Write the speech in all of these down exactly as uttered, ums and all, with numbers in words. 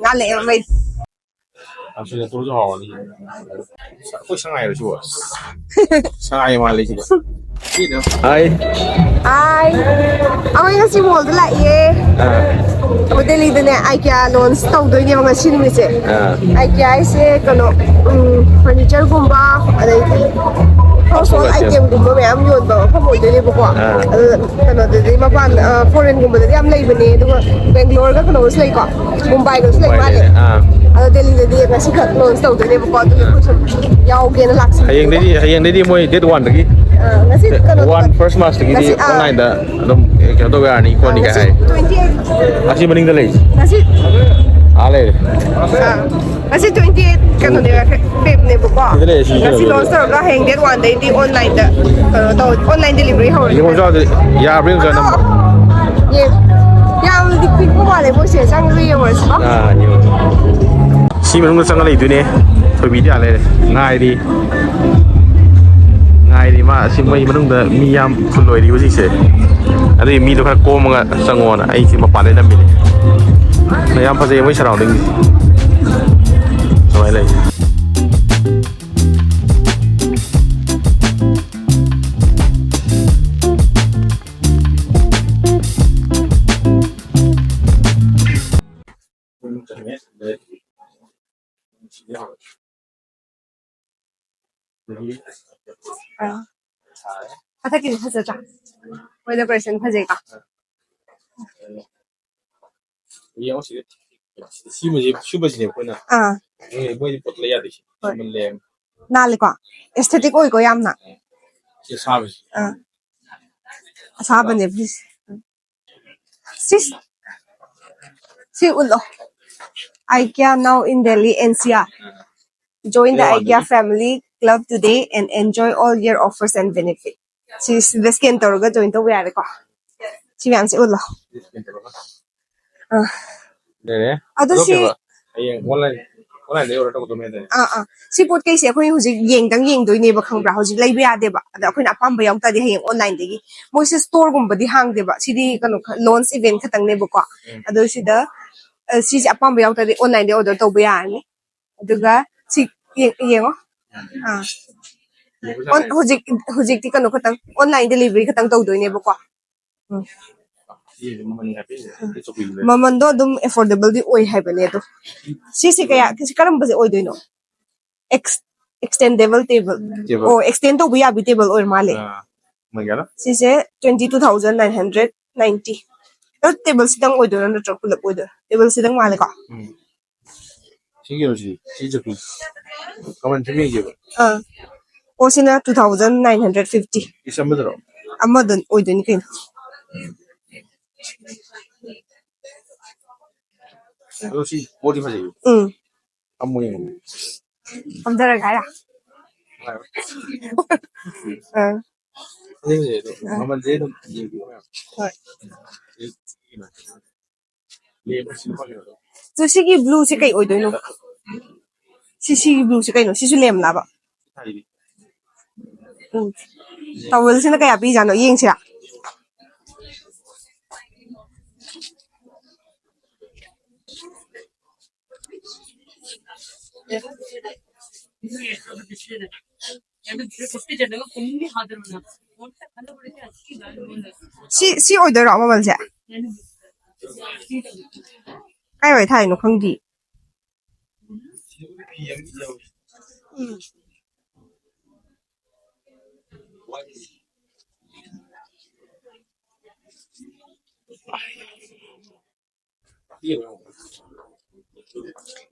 ꯉꯥꯜꯂꯛꯑꯦꯕ ꯃꯩ꯫ ꯑꯁꯤꯅ ꯇꯨꯔꯁꯨ ꯍꯥꯎꯔꯅꯤ꯫ ꯑꯩꯈꯣꯏ ꯁꯉꯥꯏꯔꯣ ꯁꯤꯕꯣ? ꯁꯉꯥꯏ ꯃꯥꯜꯂꯦ ꯁꯤꯗꯤ꯫ ꯁꯤꯅ ꯍꯥꯏ꯫ ꯑꯥꯏ꯫ ꯑꯩꯈꯣꯏ ꯉꯁꯤ ꯃꯣꯜꯗ ꯂꯥꯛꯏꯌꯦ꯫ ꯑꯥ꯫ ꯑꯩꯈꯣꯏ ꯗꯦꯜꯂꯤꯗꯅꯦ ꯑꯥꯏꯀꯤꯌꯥ ꯂꯣꯟꯁ ꯇꯧꯗꯣꯏꯅꯦꯕ ꯉꯁꯤ ꯅꯨꯃꯤꯠꯁꯦ꯫ ꯑꯥ꯫ ꯑꯥꯏꯀꯤꯌꯥ ꯍꯥꯏꯁꯦ ꯀꯩꯅꯣ, ꯎꯝ, ꯐꯔꯅꯤꯆꯔꯒꯨꯝꯕ, ꯑꯗꯩꯗꯤ ꯍꯥꯎꯁ ꯍꯣꯜ ꯑꯥꯏꯇꯦꯝꯒꯨꯝꯕ ꯃꯌꯥꯝ ꯌꯣꯟꯕ ꯃꯐꯝ ꯑꯣꯏꯗꯣꯏꯅꯦꯕꯀꯣ꯫ ꯑꯥ꯫ ꯑꯗꯨ ꯀꯩꯅꯣꯗꯗꯤ ꯃꯄꯥꯟ, ꯑ, ꯐꯣꯔꯦꯟꯒꯨꯝꯕꯗꯗꯤ ꯌꯥꯝ ꯂꯩꯕꯅꯦ, ꯑꯗꯨꯒ ꯕꯦꯡꯒ꯭ꯂꯣꯔꯒ ꯀꯩꯅꯣꯒꯁꯨ ꯂꯩꯀꯣ꯫ ꯃꯨꯝꯕꯥꯏꯗꯁꯨ ꯂꯩ ꯃꯥꯜꯂꯦ꯫ ꯑꯥ꯫ ꯑꯗꯣ ꯗꯦꯜꯂꯤꯗꯗꯤ ꯉꯁꯤꯈꯛ ꯂꯣꯟꯁ ꯇꯧꯗꯣꯏꯅꯦꯕꯀꯣ, ꯑꯗꯨꯒꯤ ꯑꯩꯈꯣꯏ ꯁꯨꯝ ꯌꯥꯎꯒꯦꯅ ꯂꯥꯛꯁꯤ꯫ ꯍꯌꯦꯡꯗꯩꯗꯤ, ꯍꯌꯦꯡꯗꯩꯗꯤ ꯃꯣꯏ ꯗꯦꯠ ꯋꯥꯟꯗꯒꯤ, ꯑꯥ, ꯉꯁꯤ ꯀꯩꯅꯣ ꯋꯥꯟ ꯐꯥꯔꯁ ꯃꯥꯔꯁꯇꯒꯤꯗꯤ, ꯑꯥ, ꯑꯣꯟꯂꯥꯏꯟꯗ ꯑꯗꯨꯝ ꯀꯩꯅꯣ ꯇꯧꯕ ꯌꯥꯔꯅꯤ, ꯈꯣꯠꯅꯤ ꯀꯥꯏ ꯍꯥꯏ꯫ Twenty eight. ꯑꯁꯤ ꯃꯅꯤꯡꯗ ꯂꯩ꯫ ꯉꯁꯤ, ꯑꯥ, ꯂꯩꯔꯦ꯫ ꯑꯥ, ꯉꯁꯤ ꯇ꯭ꯋꯦꯟꯇꯤ ꯑꯩꯠ ꯀꯩꯅꯣꯅꯦꯕ, ꯐꯦꯞꯅꯦꯕꯀꯣ꯫ ꯁꯤꯗ ꯂꯩꯔꯦ, ꯁꯤ ꯉꯁꯤ ꯀꯩꯅꯣꯗ꯫ ꯂꯣꯟꯁ ꯇꯧꯔꯒ ꯍꯌꯦꯡ ꯗꯦꯠ ꯋꯥꯟꯗꯩꯗꯤ ꯑꯣꯟꯂꯥꯏꯟꯗ ꯀꯩꯅꯣ ꯇꯧ, ꯑꯣꯟꯂꯥꯏꯟ ꯗꯦꯂꯤꯚꯔꯤ ꯍꯧꯔꯅꯤ꯫ ꯌꯦꯡꯉꯣ, ꯆꯥꯎꯗꯦ꯫ ꯌꯥꯕ꯭ꯔꯥ ꯌꯦꯡꯉꯨ, ꯆꯥꯎꯗꯦ꯫ ꯑꯗꯣ, ꯌꯦ-, ꯌꯥꯝꯅꯗꯤ ꯄꯤꯛꯄ ꯃꯥꯜꯂꯦ ꯃꯣꯏꯁꯦ, ꯆꯪꯉꯒ ꯌꯦꯡꯉꯨꯔꯁꯤꯀꯣ꯫ ꯑꯥ, ꯌꯦꯡꯉꯣ꯫ ꯁꯤ ꯃꯅꯨꯡꯗ ꯆꯪꯉ ꯂꯩꯗꯣꯏꯅꯦ꯫ ꯊꯣꯏꯕꯤꯗꯤ ꯑꯥ ꯂꯩꯔꯦ꯫ ꯉꯥꯏꯔꯤ꯫ ꯉꯥꯏꯔꯤ ꯃꯥ꯫ ꯑꯁꯤ ꯃꯣꯏ ꯃꯅꯨꯡꯗ ꯃꯤ ꯌꯥꯝ ꯐꯨꯜ ꯑꯣꯏꯔꯤ ꯍꯧꯖꯤꯛꯁꯦ꯫ ꯑꯗꯨꯒꯤ ꯃꯤꯗꯣ ꯈꯔ ꯀꯣꯝꯃꯒ ꯆꯪꯉꯣꯅ ꯑꯩꯁꯦ ꯃꯄꯥꯟꯗꯩ ꯅꯝꯃꯤꯅꯦ꯫ ꯌꯥꯝ ꯐꯖꯩ ꯃꯣꯏ ꯁꯔꯥꯎꯟꯗꯤꯡꯁꯦ꯫ ꯀꯃꯥꯏꯅ ꯂꯩ? ꯑꯥ꯫ ꯃꯊꯛꯀꯤꯗꯤ ꯐꯖꯗ꯭ꯔꯥ? ꯃꯣꯏ ꯗꯦꯀꯣꯔꯦꯁꯟ ꯐꯖꯩꯀꯣ? ꯌꯦꯡꯉꯣ ꯁꯤꯗ꯫ ꯁꯤꯃꯁꯦ, ꯁꯨꯝꯕꯁꯤꯅꯦ ꯑꯩꯈꯣꯏꯅ꯫ ꯑꯥ꯫ ꯃꯣꯏ, ꯃꯣꯏꯗꯤ ꯄꯣꯠ ꯂꯩ ꯌꯥꯗꯦ ꯁꯤ꯫ ꯍꯣꯏ꯫ ꯁꯨꯝꯕ ꯂꯩ꯫ ꯅꯥꯜꯂꯤꯀꯣ? ꯑꯦꯁꯊꯦꯇꯤꯛ ꯑꯣꯏꯀꯣ ꯌꯥꯝꯅ? ꯁꯤ ꯑꯁꯥꯕꯁꯤ꯫ ꯑꯥ꯫ ꯑꯁꯥꯕꯅꯦ, please꯫ ꯁꯤꯁ-, ꯁꯤ ꯎꯠꯂꯣ꯫ IKEA now in Delhi NCR. Join the IKEA family club today and enjoy all year offers and benefit. ꯁꯤ, ꯁꯤꯗ ꯁ꯭ꯀꯦꯟ ꯇꯧꯔꯒ ꯖꯣꯏꯟ ꯇꯧꯕ ꯌꯥꯔꯦꯀꯣ꯫ ꯁꯤ ꯃꯌꯥꯝꯁꯦ ꯎꯠꯂꯣ꯫ ꯑꯥ꯫ ꯂꯩꯔꯦ꯫ ꯑꯗꯣ ꯁꯤ ꯀꯩꯕ? ꯍꯌꯦꯡ ꯑꯣꯟꯂꯥꯏꯟ, ꯑꯣꯟꯂꯥꯏꯟꯗ ꯑꯣꯔꯗꯔ ꯇꯧꯒꯗꯕꯅꯦ ꯍꯥꯏꯗꯥꯏꯅꯦ? ꯑꯥ, ꯑꯥ꯫ ꯁꯤ ꯄꯣꯠ ꯀꯩꯁꯦ ꯑꯩꯈꯣꯏ ꯍꯧꯖꯤꯛ ꯌꯦꯡꯗꯪ ꯌꯦꯡꯗꯣꯏꯅꯦꯕ, ꯈꯪꯕ꯭ꯔꯥ? ꯍꯧꯖꯤꯛ ꯂꯩꯕ ꯌꯥꯗꯦꯕ꯫ ꯑꯗ ꯑꯩꯈꯣꯏꯅ ꯑꯄꯥꯝꯕ ꯌꯥꯎ ꯇꯥꯔꯗꯤ ꯍꯌꯦꯡ ꯑꯣꯟꯂꯥꯏꯟꯗꯒꯤ꯫ ꯃꯣꯏꯁꯦ ꯁ꯭ꯇꯣꯔꯒꯨꯝꯕꯗꯤ ꯍꯥꯡꯗꯦꯕ꯫ ꯁꯤꯗꯤ ꯀꯩꯅꯣ, ꯈ-, ꯂꯣꯟꯁ ꯏꯚꯦꯟ ꯈꯛꯇꯪꯅꯦꯕꯀꯣ꯫ ꯎꯝ꯫ ꯑꯗꯣ ꯁꯤꯗ ꯑ, ꯁꯤꯁꯦ ꯑꯄꯥꯝꯕ ꯌꯥꯎ ꯇꯥꯔꯗꯤ online ꯗ order ꯇꯧꯕ ꯌꯥꯔꯅꯤ꯫ ꯑꯗꯨꯒ ꯁꯤ ꯌꯦꯡ-, ꯌꯦꯡꯉꯣ꯫ ꯑꯥ꯫ On-, ꯍꯧꯖꯤꯛ, ꯍꯧꯖꯤꯛꯇꯤ ꯀꯩꯅꯣ ꯈꯛꯇꯪ, online delivery ꯈꯛꯇꯪ ꯇꯧꯗꯣꯏꯅꯦꯕꯀꯣ꯫ ꯎꯝ꯫ ꯃꯃꯜꯗꯣ ꯑꯗꯨꯝ affordable ꯗꯤ ꯑꯣꯏ ꯍꯥꯏꯕꯅꯦ ꯑꯗꯣ꯫ ꯁꯤꯁꯦ ꯀꯌꯥ, ꯁꯤ ꯀꯔꯝꯕꯁꯦ ꯑꯣꯏꯗꯣꯏꯅꯣ? Ex-, extendable table꯫ Table꯫ ꯑꯣ, extend ꯇꯧꯕ ꯌꯥꯕꯤ table ꯑꯣꯏꯔ ꯃꯥꯜꯂꯦ꯫ ꯑꯥ, ꯃꯃꯜ ꯀꯌꯥꯅꯣ? ꯁꯤꯁꯦ twenty two thousand nine hundred ninety꯫ ꯑꯗꯣ table ꯁꯤꯗꯪ ꯑꯣꯏꯗꯣꯏꯔꯥ ꯅꯠꯇ꯭ꯔꯒ ꯄꯨꯂꯞ ꯑꯣꯏꯗꯣꯏꯔꯥ? Table ꯁꯤꯗꯪ ꯃꯥꯜꯂꯦꯀꯣ? ꯎꯝ꯫ ꯁꯤꯒꯤ ꯀꯩꯅꯣꯁꯤ, ꯁꯤ ꯆꯧꯀ꯭ꯔꯤ꯫ ꯃꯃꯜ ꯁꯨꯝ ꯌꯦꯡꯒꯦꯕ꯫ ꯑꯥ꯫ ꯑꯣ, ꯁꯤꯅ two thousand nine hundred fifty꯫ ꯏꯁ ꯑꯃꯗꯔꯣ? ꯑꯃꯗ ꯑꯣꯏꯗꯣꯏꯅꯤ ꯀꯩꯅꯣ꯫ ꯑꯗꯣ ꯁꯤ ꯄꯣꯠꯇꯤ ꯐꯖꯩꯌꯦ꯫ ꯎꯝ꯫ ꯐꯝꯃꯣ ꯌꯦꯡꯉꯣ꯫ ꯐꯝꯊꯔꯒ ꯍꯥꯏꯔ? ꯅꯨꯡꯉꯥꯏꯕ꯭ꯔꯥ? ꯑꯥ꯫ ꯐꯖꯩ, ꯐꯖꯩ ꯑꯗꯣ꯫ ꯑꯥ꯫ ꯃꯃꯜꯁꯦ ꯑꯗꯨꯝ ꯌꯦꯡꯕꯤꯌꯣ ꯃꯌꯥꯝ꯫ ꯍꯣꯏ꯫ ꯑꯗꯣ ꯁꯤꯒꯤ blue ꯁꯦ ꯀꯩ ꯑꯣꯏꯗꯣꯏꯅꯣ? ꯁꯤ, ꯁꯤꯒꯤ blue ꯁꯦ ꯀꯩꯅꯣ? ꯁꯤꯁꯨ ꯂꯦꯝꯂꯕ? ꯎꯝ꯫ Towel ꯁꯤꯅ ꯀꯌꯥ ꯄꯤꯖꯥꯠꯅꯣ? ꯌꯦꯡꯁꯤꯔꯥ? ꯁꯤ, ꯁꯤ ꯑꯣꯏꯗꯣꯏꯔꯣ ꯃꯃꯜꯁꯦ? ꯀꯥꯏꯋꯥꯏ ꯊꯥꯏꯅꯣ ꯈꯪꯗꯦ꯫ ꯎꯝ꯫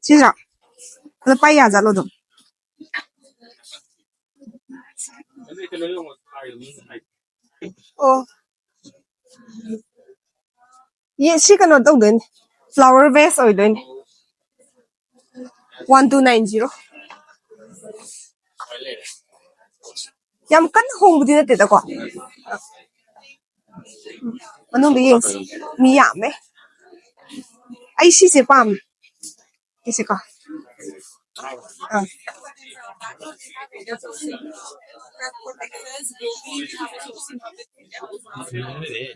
ꯁꯤꯔꯣ? ꯑꯗꯣ ꯄꯥꯏ ꯌꯥꯖꯥꯠꯂꯣ ꯑꯗꯨꯝ? ꯑꯣ꯫ ꯌꯦ, ꯁꯤ ꯀꯩꯅꯣ ꯇꯧꯗꯣꯏꯅꯦ, flower vase ꯑꯣꯏꯗꯣꯏꯅꯦ꯫ One two nine zero꯫ ꯌꯥꯝ ꯀꯟꯅ ꯍꯣꯡꯕꯗꯤ ꯅꯠꯇꯦꯗꯀꯣ꯫ ꯃꯅꯨꯡꯗ ꯌꯦꯡꯁꯤ꯫ ꯃꯤ ꯌꯥꯝꯃꯦ꯫ ꯑꯩ ꯁꯤꯁꯦ ꯄꯥꯝꯃꯦ꯫ ꯁꯤꯁꯦꯀꯣ꯫ ꯑꯥ꯫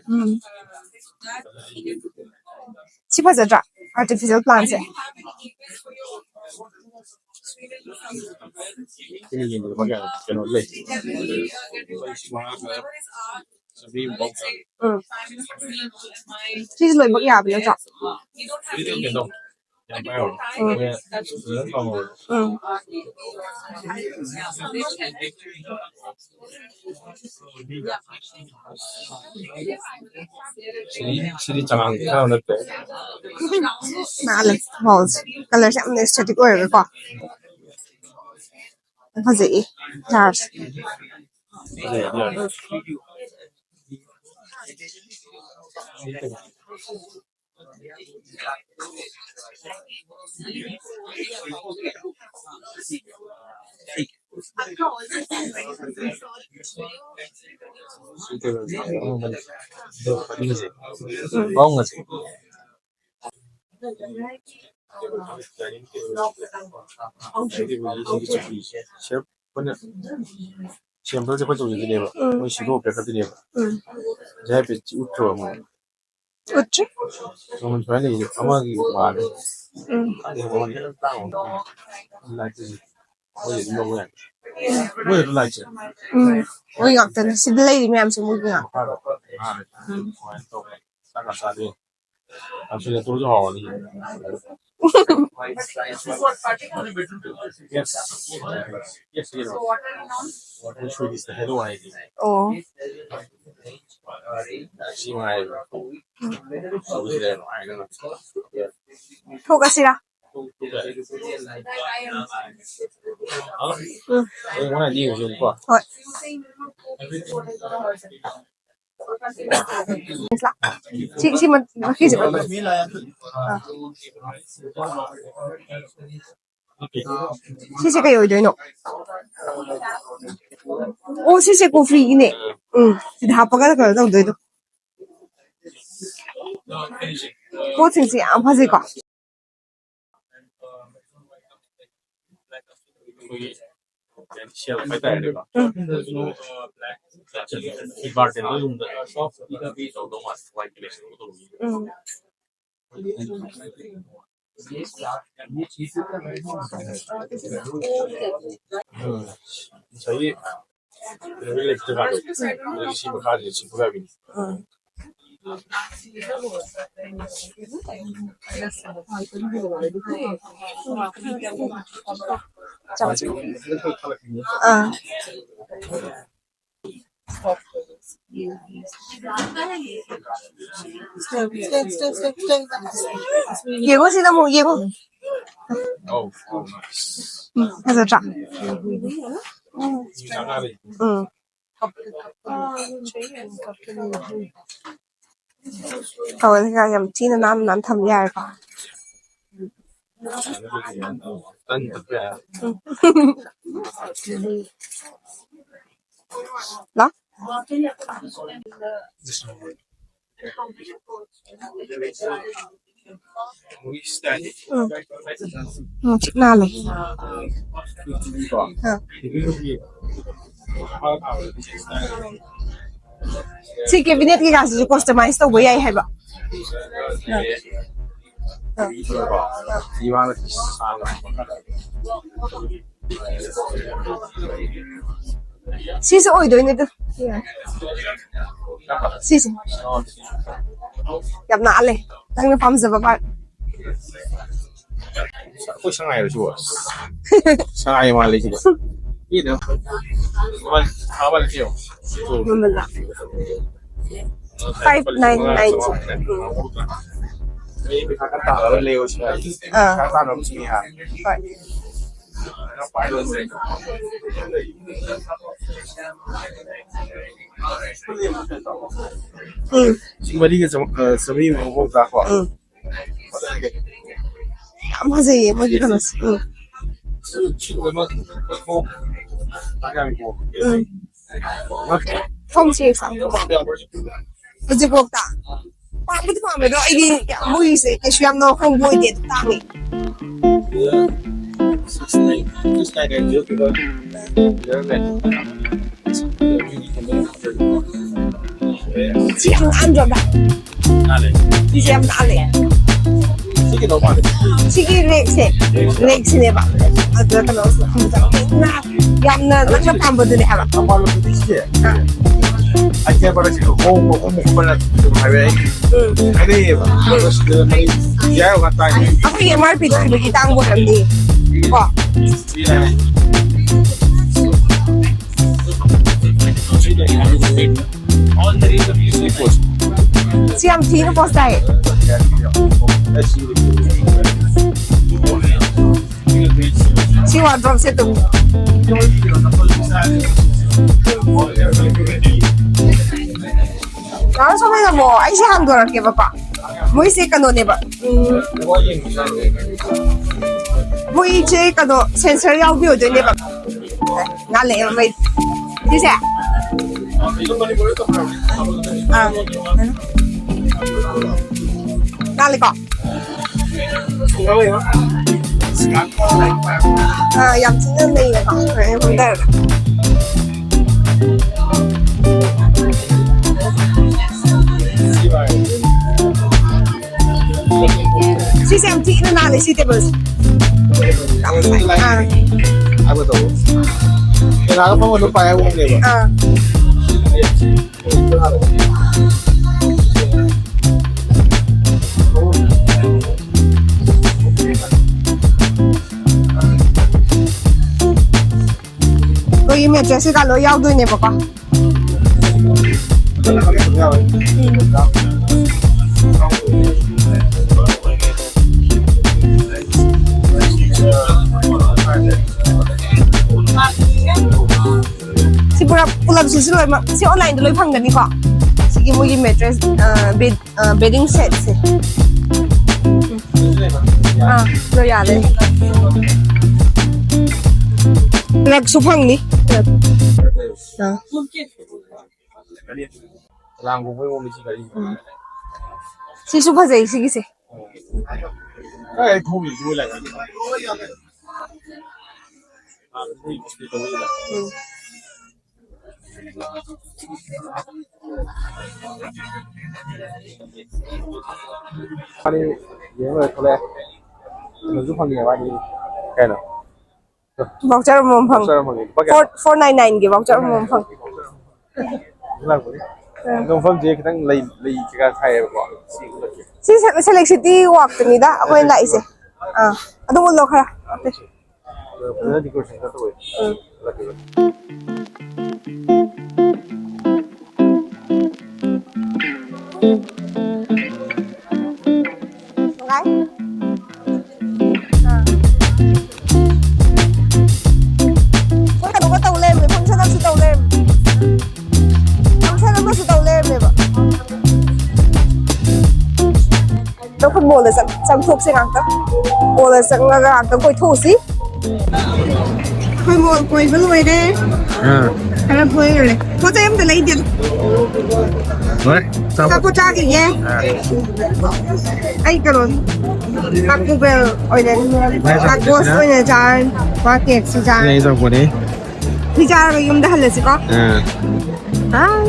ꯎꯝ꯫ ꯁꯤ ꯐꯖꯗ꯭ꯔꯥ? Artificial plantꯁꯦ꯫ ꯁꯤꯅ ꯌꯦꯡꯕꯗ ꯂꯨꯄꯥ ꯀꯌꯥ? ꯀꯩꯅꯣ ꯂꯩ꯫ ꯎꯝ꯫ ꯁꯤꯁꯦ ꯂꯣꯏꯅꯃꯛ ꯌꯥꯕ ꯅꯠꯇ꯭ꯔꯣ? ꯎꯝ꯫ ꯁꯤꯗꯤ ꯆꯉꯥꯡ ꯈꯔ ꯅꯠꯇꯦ꯫ ꯅꯥꯜꯂꯦ꯫ Hallꯁꯦ colourꯁꯦ ꯌꯥꯝꯅ aesthetic ꯑꯣꯏꯔꯒꯀꯣ꯫ ꯐꯖꯩꯌꯦ꯫ Jarꯁꯦ꯫ Sampleꯁꯦ ꯑꯩꯈꯣꯏ ꯇꯧꯖꯗꯣꯏꯅꯦꯕ꯫ ꯎꯝ꯫ ꯃꯣꯏ ꯁꯤꯗꯣꯛꯑ ꯄꯤꯔꯛꯀꯗꯣꯏꯅꯦꯕ꯫ ꯎꯝ꯫ ꯉꯁꯥꯏ ꯍꯥꯏꯐꯦꯠ ꯎꯠꯈ꯭ꯔꯕ ꯃꯣꯏ꯫ ꯎꯠꯇ꯭ꯔꯤ꯫ ꯃꯃꯜ ꯁꯨꯃꯥꯏꯅ ꯂꯩꯌꯦ꯫ ꯑꯃꯒꯤ ꯃꯥꯜꯂꯦ꯫ ꯎꯝ꯫ ꯈꯪꯗꯦ, ꯃꯃꯜ ꯈꯤꯇꯪ ꯇꯥꯡꯕ꯫ Lightꯁꯦ ꯃꯣꯏꯗꯤ ꯑꯗꯨꯝ ꯂꯧꯕ ꯌꯥꯏ꯫ ꯃꯣꯏ ꯑꯗꯨꯝ lightꯁꯦ꯫ ꯎꯝ꯫ ꯃꯣꯏ ꯉꯥꯛꯇꯅꯦ꯫ ꯁꯤꯗ ꯂꯩꯔꯤ ꯃꯌꯥꯝꯁꯦ ꯃꯣꯏꯒꯤ ꯉꯥꯛꯇ꯫ ꯃꯈꯥꯗ ꯉꯥꯔꯦ꯫ ꯁꯨꯃꯥꯏꯅ ꯇꯧꯕ꯫ ꯆꯥꯛ ꯀ ꯆꯥꯗꯦ꯫ Calculatorꯁꯨ ꯍꯥꯎꯔꯅꯤ꯫ Yes. Yes, you know. What is the hello? ꯑꯣ꯫ ꯁꯤ ꯉꯥꯏꯕ꯫ ꯇꯧꯁꯤꯔ ꯍꯥꯏꯅ꯫ ꯊꯣꯛꯑꯁꯤꯔꯥ? ꯎꯝ꯫ ꯑꯩ ꯉꯔꯥꯡ ꯌꯦꯡꯉꯨꯁꯦꯕꯀꯣ꯫ ꯍꯣꯏ꯫ ꯁꯤ, ꯁꯤ ꯃ-, ꯃꯈꯤꯁꯦ ꯑꯥ꯫ ꯁꯤꯁꯦ ꯀꯩ ꯑꯣꯏꯗꯣꯏꯅꯣ? ꯑꯣ, ꯁꯤꯁꯦ coffeeꯒꯤꯅꯦ꯫ ꯎꯝ, ꯁꯤꯗ ꯍꯥꯞꯄꯒ ꯀꯩꯅꯣ ꯇꯧꯗꯣꯏꯗꯣ꯫ ꯄꯣꯠꯁꯤꯡꯁꯦ ꯌꯥꯝ ꯐꯖꯩꯀꯣ꯫ ꯑꯩꯈꯣꯏꯒꯤ shelf ꯍꯥꯏꯇꯥꯔꯦꯀꯣ꯫ ꯎꯝ꯫ Bartender roomꯗ shop ꯇꯧꯗꯧ ꯃꯥꯜꯂꯦ, white glaze ꯇꯧꯗꯧ ꯃꯥꯜꯂꯦ꯫ ꯎꯝ꯫ ꯎꯝ꯫ ꯉꯁꯥꯏꯒꯤ ꯀꯩꯅꯣꯒꯤ ꯂꯩꯕ ꯖꯒꯥꯗꯣ, ꯑꯗꯨꯒꯤ ꯁꯤ ꯃꯈꯥꯁꯤꯗ ꯁꯤ ꯄꯨꯔꯥꯕꯤꯅꯤ꯫ ꯎꯝ꯫ ꯆꯥꯎ, ꯆꯥꯎ꯫ ꯑꯥ꯫ ꯌꯦꯡꯉꯣ, ꯁꯤꯗ ꯑꯃꯨꯛ ꯌꯦꯡꯉꯣ꯫ ꯎꯝ, ꯐꯖꯗ꯭ꯔꯥ? ꯎꯝ꯫ ꯇꯧꯔꯁꯤꯒ ꯌꯥꯝ ꯊꯤꯅ ꯅꯥꯟꯅ ꯅꯥꯟꯅ ꯊꯝꯕ ꯌꯥꯔꯦꯀꯣ꯫ ꯎꯝ꯫ ꯂꯥ? ꯎꯝ꯫ ꯎꯝ, ꯆꯤꯛ ꯅꯥꯜꯂꯦ꯫ ꯑꯥ꯫ ꯁꯤ cabinet ꯀꯩꯀꯥꯁꯤꯁꯨ customize ꯇꯧꯕ ꯌꯥꯏ ꯍꯥꯏꯕ꯫ ꯑꯥ꯫ ꯑꯥ꯫ ꯁꯤꯁꯨ ꯑꯣꯏꯗꯣꯏꯅꯦ ꯑꯗꯨ꯫ ꯁꯤꯁꯦ꯫ ꯌꯥꯝ ꯅꯥꯜꯂꯦ꯫ ꯅꯪꯅ ꯄꯥꯝꯖꯕ part꯫ ꯑꯩꯈꯣꯏ ꯁꯉꯥꯏꯔꯣ ꯁꯤꯕꯣ? ꯁꯉꯥꯏ ꯃꯥꯜꯂꯦ ꯁꯤꯕꯣ꯫ ꯀꯩꯅꯣ? ꯃꯃꯜ ꯊꯥꯕ ꯂꯩꯇꯦ꯫ ꯃꯃꯜꯂ? Five nine nine꯫ ꯃꯤ ꯄꯩꯁꯥ ꯈꯔ ꯇꯥꯔꯒ ꯂꯩꯌꯣ ꯁꯤꯅ꯫ ꯑꯥ꯫ ꯄꯩꯁꯥ ꯇꯥꯟꯕ ꯑꯃ ꯆꯤꯡꯉꯦ ꯍꯥꯏ꯫ ꯍꯣꯏ꯫ ꯎꯝ꯫ ꯂꯤꯁꯤꯡ ꯃꯔꯤꯒ ꯆꯥꯝ-, ꯑ, ꯆꯥꯝꯃꯔꯤ ꯃꯐꯝ ꯇꯥꯀꯣ꯫ ꯎꯝ꯫ ꯌꯥꯝ ꯐꯖꯩꯌꯦ ꯃꯣꯏꯒꯤ ꯀꯩꯅꯣꯁꯦ꯫ ꯎꯝ꯫ ꯁꯤ ꯂꯣꯏꯅꯃꯛ ꯀꯣꯛ ꯇꯥꯛ ꯌꯥꯝꯃꯤꯀꯣ꯫ ꯎꯝ꯫ ꯊꯣꯡꯁꯦ ꯍꯧꯖꯤꯛꯐꯥꯎꯗ ꯄꯥꯝꯕꯨꯗꯤ ꯄꯥꯝꯃꯦ, ꯑꯗꯣ ꯑꯩꯗꯤ ꯃꯣꯏꯒꯤꯁꯦ ꯀꯩꯁꯨ ꯌꯥꯝꯅ ꯍꯣꯡꯕ ꯑꯣꯏꯗꯦ, ꯑꯗꯨ ꯇꯥꯡꯉꯦ꯫ ꯁꯤ ꯌꯥꯝ ꯅꯥꯟꯗ꯭ꯔꯣ, ꯚꯥꯏ? ꯁꯤꯁꯦ ꯌꯥꯝ ꯅꯥꯜꯂꯦ꯫ ꯁꯤꯒꯤ ꯂꯦꯛꯁꯦ, ꯂꯦꯛꯁꯤꯅꯦꯕ꯫ ꯑꯗꯨꯗ ꯀꯩꯅꯣ, ꯌꯥꯝꯅ ꯅꯪꯅ ꯄꯥꯝꯕꯗꯨꯅꯦ ꯍꯥꯏꯕ꯫ ꯑꯥ꯫ ꯑꯩꯈꯣꯏꯒꯤ ꯑꯦꯝ ꯑꯥꯔ ꯄꯤ ꯊꯤꯕꯒꯤ ꯇꯥꯡꯕ ꯑꯣꯏꯔꯝꯅꯤ꯫ ꯀꯣ? ꯁꯤ ꯌꯥꯝ ꯊꯤꯅ ꯄꯣꯁ ꯇꯥꯏꯌꯦ꯫ ꯁꯤ ꯋꯥꯔꯗ꯭ꯔꯣꯞꯁꯦ ꯑꯗꯨꯝ꯫ ꯗꯥ ꯁꯣꯃꯦꯟ ꯑꯃꯨꯛ ꯑꯩꯁꯦ ꯍꯥꯡꯗꯣꯔꯛꯀꯦꯕꯀꯣ꯫ ꯃꯣꯏꯁꯦ ꯀꯩꯅꯣꯅꯦꯕ꯫ ꯎꯝ꯫ ꯃꯣꯏꯁꯦ ꯀꯩꯅꯣ ꯁꯦꯟꯁꯔ ꯌꯥꯎꯕꯤ ꯑꯣꯏꯗꯣꯏꯅꯦꯕ꯫ ꯉꯥꯜꯂꯛꯑꯦꯕ ꯃꯩ꯫ ꯁꯤꯁꯦ? ꯑꯥ꯫ ꯉꯥꯜꯂꯦꯀꯣ? ꯑꯥ, ꯌꯥꯝ ꯊꯤꯅ ꯅꯩꯌꯦꯀꯣ? ꯍꯣꯔꯦꯟ ꯍꯣꯡꯗꯔꯒ꯫ ꯁꯤꯁꯦ ꯌꯥꯝ ꯊꯤꯅ ꯅꯥꯜꯂꯦ, ꯁꯤ ꯇꯦꯕꯜꯁꯦ꯫ ꯑꯥ꯫ ꯀꯩꯅꯣꯗꯣ, ꯀꯩꯅꯣꯗ ꯐꯝꯕꯗꯣ ꯄꯥꯏ ꯍꯥꯏꯕ ꯈꯪꯗꯦꯕ꯫ ꯑꯥ꯫ ꯑꯩꯈꯣꯏꯒꯤ ꯃꯦꯇ꯭ꯔꯦꯁ ꯀꯩꯀꯥ ꯂꯣꯏ ꯌꯥꯎꯗꯣꯏꯅꯦꯕꯀꯣ꯫ ꯁꯤ ꯄꯨꯔꯥ ꯄꯨꯂꯞꯁꯤꯁꯨ ꯂꯣꯏꯅꯃꯛ ꯁꯤ ꯑꯣꯟꯂꯥꯏꯟꯗ ꯂꯣꯏ ꯐꯪꯒꯅꯤꯀꯣ? ꯁꯤꯒꯤ ꯃꯣꯏꯒꯤ ꯃꯦꯇ꯭ꯔꯦꯁ, ꯕꯦꯗ, ꯕꯦꯗꯤꯡ ꯁꯦꯠꯁꯦ꯫ ꯑꯥ, ꯂꯣꯏ ꯌꯥꯔꯦ꯫ ꯔꯒꯁꯨ ꯐꯪꯅꯤ꯫ ꯑꯥ꯫ ꯎꯝ꯫ ꯁꯤꯁꯨ ꯐꯖꯩ, ꯁꯤꯒꯤꯁꯦ꯫ ꯎꯝ꯫ ꯃꯥꯅꯤ, ꯌꯦꯡ ꯂꯣꯏꯔꯦ ꯊꯣꯛꯂꯛꯑꯦ꯫ ꯀꯩꯅꯣꯁꯨ ꯐꯪꯉꯦ ꯃꯥꯗꯤ꯫ ꯀꯩꯅꯣ? ꯚꯥꯎꯆꯔ ꯑꯃꯃꯝ ꯐꯪꯉꯦ꯫ ꯚꯥꯎꯆꯔ ꯑꯃ ꯐꯪꯉꯦ꯫ ꯂꯨꯄꯥ ꯀꯌꯥ? ꯐꯣꯔ ꯐꯣꯔ ꯅꯥꯏꯟ ꯅꯥꯏꯟꯒꯤ ꯚꯥꯎꯆꯔ ꯑꯃꯃꯝ ꯐꯪꯉꯦ꯫ ꯂꯥꯛꯄꯅꯤ꯫ ꯑꯥ꯫ ꯑꯗꯣ ꯃꯐꯝꯁꯦ ꯈꯤꯇꯪ ꯂꯩ, ꯂꯩ ꯀꯩꯀꯥ ꯊꯥꯏꯌꯦꯕꯀꯣ꯫ ꯁꯤ ꯎꯠꯂꯛꯀꯦ꯫ ꯁꯤ ꯁꯦ-, ꯁꯦꯂꯦꯛ ꯁꯤꯇꯤ ꯋꯥꯛꯇꯅꯤꯗ ꯑꯩꯈꯣꯏꯅ ꯂꯥꯛꯏꯁꯦ꯫ ꯑꯥ, ꯑꯗꯨꯝ ꯎꯠꯂꯣ ꯈꯔ꯫ ꯑꯗꯣ ꯐꯖꯅ ꯗꯦꯀꯣꯔꯦꯁꯟ ꯈꯔ ꯇꯧꯋꯦ꯫ ꯎꯝ꯫ ꯎꯠꯂꯛꯀꯦ, ꯎꯠꯂꯛꯀꯦ꯫ ꯅꯨꯡꯉꯥꯏ? ꯑꯥ꯫ ꯃꯣꯏ ꯀꯩꯅꯣꯒ ꯇꯧ ꯂꯩꯔꯝꯃꯦ, ꯐꯪꯁꯟ ꯑꯃꯁꯨ ꯇꯧ ꯂꯩꯔꯝꯃꯦ꯫ ꯐꯪꯁꯟ ꯑꯃꯁꯨ ꯇꯧ ꯂꯩꯔꯝꯃꯦꯕ꯫ ꯑꯗꯣ ꯑꯩꯈꯣꯏ ꯃꯣꯜꯗ ꯆꯪ-, ꯆꯪꯊꯣꯛꯁꯦ ꯉꯥꯛꯇꯪ꯫ ꯃꯣꯜꯗ ꯆꯪꯉꯒ ꯉꯥꯛꯇꯪ ꯀꯣꯏꯊꯣꯛꯎꯁꯤ꯫ ꯑꯩꯈꯣꯏ ꯃꯣꯜ ꯀꯣꯏꯕ ꯂꯣꯏꯔꯦ꯫ ꯑꯥ꯫ ꯈꯔ ꯀꯣꯏꯔꯨꯔꯦ꯫ ꯄꯣꯠ ꯆꯩ ꯑꯝꯇ ꯂꯩꯗꯦ꯫ ꯂꯣꯏꯔꯦ? ꯑꯆꯥꯄꯣꯠ꯫ ꯑꯆꯥꯄꯣꯠ ꯆꯥꯈꯤꯒꯦ꯫ ꯑꯥ꯫ ꯑꯩ ꯀꯩꯅꯣ, ꯇꯥꯀꯣ ꯕꯦꯜ ꯑꯣꯏꯅ, ꯚꯥꯏ, ꯇꯥꯀꯣꯁ ꯑꯣꯏꯅ ꯆꯥꯔꯅꯤ꯫ ꯃꯥ ꯀꯦꯛꯁꯤ ꯆꯥꯔꯅꯤ꯫ ꯑꯩ ꯑꯆꯥꯄꯣꯠꯅꯦ꯫ ꯁꯤ ꯆꯥꯔꯒ ꯌꯨꯝꯗ ꯍꯜꯂꯁꯤꯀꯣ꯫ ꯑꯥ꯫ ꯕꯥꯏ꯫